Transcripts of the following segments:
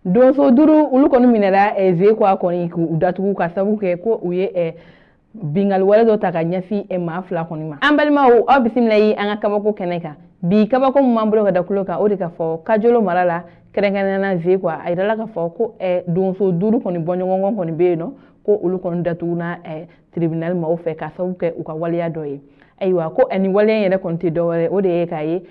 Donso duuru, olu kɔni minɛra Zekwa kɔni k'u datugu ka sababu kɛ ko u ye bingali wale dɔ ta ka ɲɛsin maa fila kɔni ma. An balimaw, aw bisimila ye an ka kabako kɛnɛ kan. Bi kabako min b'an bolo ka da tulo kan, o de ka fɔ Kajolo mara la, kɛrɛnkɛrɛnnenya la Zekwa, a yirala ka fɔ ko donso duuru kɔni bɔɲɔgɔnkɔ kɔni bɛ yen nɔ, ko olu kɔni datuguna tribunal maaw fɛ ka sababu kɛ u ka waleya dɔ ye. Ayiwa, ko ni waleya in yɛrɛ kɔni tɛ dɔwɛrɛ, o de ye k'a ye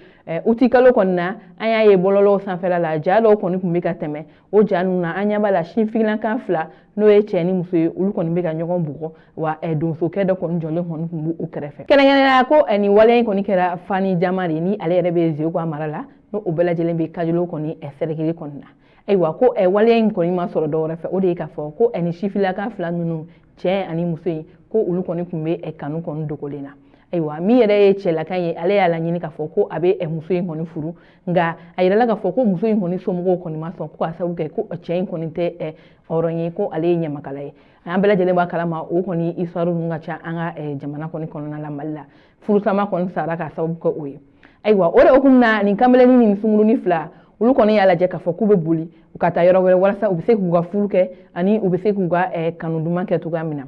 uti kalo kɔni na, an y'a ye bɔlɔlɔw sanfɛla la, ja dɔw kɔni tun bɛ ka tɛmɛ. O ja ninnu na, an ɲɛ b'a la sinfinlakan fila, n'o ye cɛ ni muso ye, olu kɔni bɛ ka ɲɔgɔn bugɔ, wa donsokɛ dɔ kɔni jɔlen kɔni tun b'u kɛrɛfɛ. Kɛrɛnkɛrɛnnenya ko nin waleya in kɔni kɛra Fani Jama de ni ale yɛrɛ bɛ Zekwa mara la, n'o o bɛɛ lajɛlen bɛ Kajolo kɔni sɛrɛkili kɔni na. Ayiwa, ko waleya in kɔni ma sɔrɔ dɔwɛrɛ fɛ, o de ye k'a fɔ ko nin sifinlaka fila ninnu, cɛ ani muso in, ko olu kɔni tun bɛ kanu kɔni dogolen na. Ayiwa, min yɛrɛ ye cɛlaka ye, ale y'a laɲini k'a fɔ ko a bɛ muso in kɔni furu, nka a yirala k'a fɔ ko muso in kɔni somɔgɔw kɔni ma sɔn, ko k'a sababu kɛ ko cɛ in kɔni tɛ hɔrɔn ye, ko ale ye ɲamakala ye. An bɛɛ lajɛlen b'a kalama, o kɔni histoire ninnu ka ca an ka jamana kɔni kɔnɔna la, Mali la. Furusama kɔni sara k'a sababu kɛ o ye. Ayiwa, o de hukumu na, nin kameleni ni sungurunin fila, olu kɔni y'a lajɛ k'a fɔ k'u bɛ boli u ka taa yɔrɔ wɛrɛ, walasa u bɛ se k'u ka furu kɛ ani u bɛ se k'u ka kanu duman kɛ cogoya min na.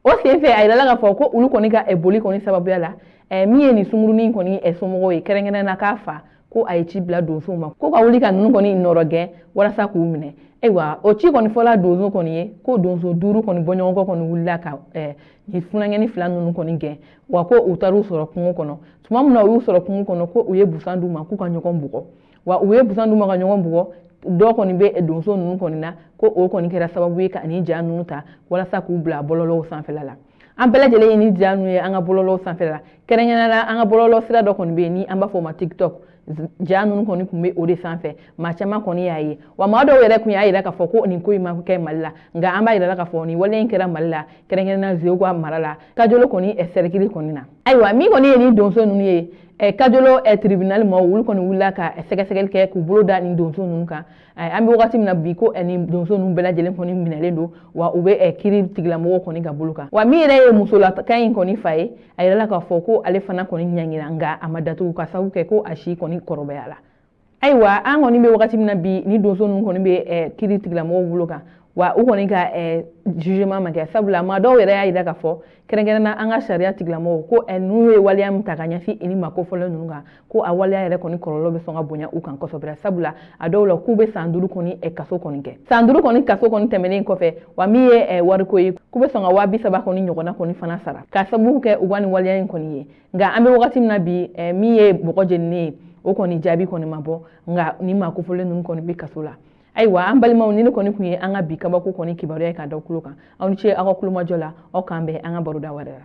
O senfɛ, a yirala k'a fɔ ko olu kɔni ka boli kɔni sababuya la, min ye nin sungurunin kɔni somɔgɔw ye, kɛrɛnkɛrɛn na k'a fa, ko a ye ci bila donsow ma ko ka wuli ka ninnu kɔni nɔrɔ gɛn walasa k'u minɛ. Ayiwa, o ci kɔni fɔla donso kɔni ye ko donso duuru kɔni bɔɲɔgɔnkɔ kɔni wulila ka nin funankɛnin fila ninnu kɔni gɛn, wa ko u taar'u sɔrɔ kungo kɔnɔ. Tuma min na u y'u sɔrɔ kungo kɔnɔ, ko u ye busan d'u ma k'u ka ɲɔgɔn bugɔ, wa u ye busan d'u ma ka ɲɔgɔn bugɔ. Dɔ kɔni bɛ donso ninnu kɔni na, ko o kɔni kɛra sababu ye ka nin ja ninnu ta walasa k'u bila bɔlɔlɔw sanfɛla la. An bɛɛ lajɛlen ye nin ja ninnu ye an ka bɔlɔlɔw sanfɛla la, kɛrɛnkɛrɛnnenya la an ka bɔlɔlɔ sira dɔ kɔni bɛ yen ni an b'a fɔ o ma TikTok. Ja ninnu kɔni tun bɛ o de sanfɛ, maa caman kɔni y'a ye, wa maa dɔw yɛrɛ tun y'a yira k'a fɔ ko nin ko in ma kɛ Mali la, nka an b'a yira k'a fɔ nin wale in kɛra Mali la, kɛrɛnkɛrɛnnenya Zekwa mara la, Kajolo kɔni sɛrɛkili kɔni na. Ayiwa, min kɔni ye nin donso ninnu ye, Kajolo tribunal maaw, olu kɔni wulila ka sɛgɛsɛgɛli kɛ k'u bolo da nin donso ninnu kan. An bɛ wagati min na bi, ko nin donso ninnu bɛɛ lajɛlen kɔni minɛlen don, wa u bɛ kiiri tigilamɔgɔw kɔni ka bolo kan. Wa min yɛrɛ ye musolaka in kɔni fa ye, a yirala k'a fɔ ko ale fana kɔni ɲangira, nka a ma datugu ka sababu kɛ ko a si kɔni kɔrɔbayala. Ayiwa, an kɔni bɛ wagati min na bi, ni donso ninnu kɔni bɛ kiiri tigilamɔgɔw bolo kan, wa u kɔni ka jugement ma kɛ, sabula maa dɔw yɛrɛ y'a yira k'a fɔ, kɛrɛnkɛrɛnna an ka sariya tigilamɔgɔw, ko ninnu ye waleya min ta ka ɲɛsin i ni maa kofɔlen ninnu kan, ko a waleya yɛrɛ kɔni kɔlɔlɔ bɛ sɔn ka bonya u kan kosɛbɛ, sabula a dɔw la k'u bɛ san 5 kɔni kaso kɔni kɛ. San 5 kɔni kaso kɔni tɛmɛnen kɔfɛ, wa min ye wariko ye, k'u bɛ sɔn ka 30.000 kɔni ɲɔgɔnna kɔni fana sara ka sababu kɛ u ka nin waleya in kɔni ye. Nka an bɛ wagati min na bi, min ye bɔgɔ jeninen ye, o kɔni jaabi kɔni ma bɔ, nka nin maa kofɔlen ninnu kɔni bɛ kaso la. Ayiwa, an balimaw, ni ne kɔni tun ye an ka bi kabako kɔni kibaruya ye k'a da tulo kan. Aw ni ce aw ka kulomajɔ la. Aw k'an bɛn an ka baroda wɛrɛ la.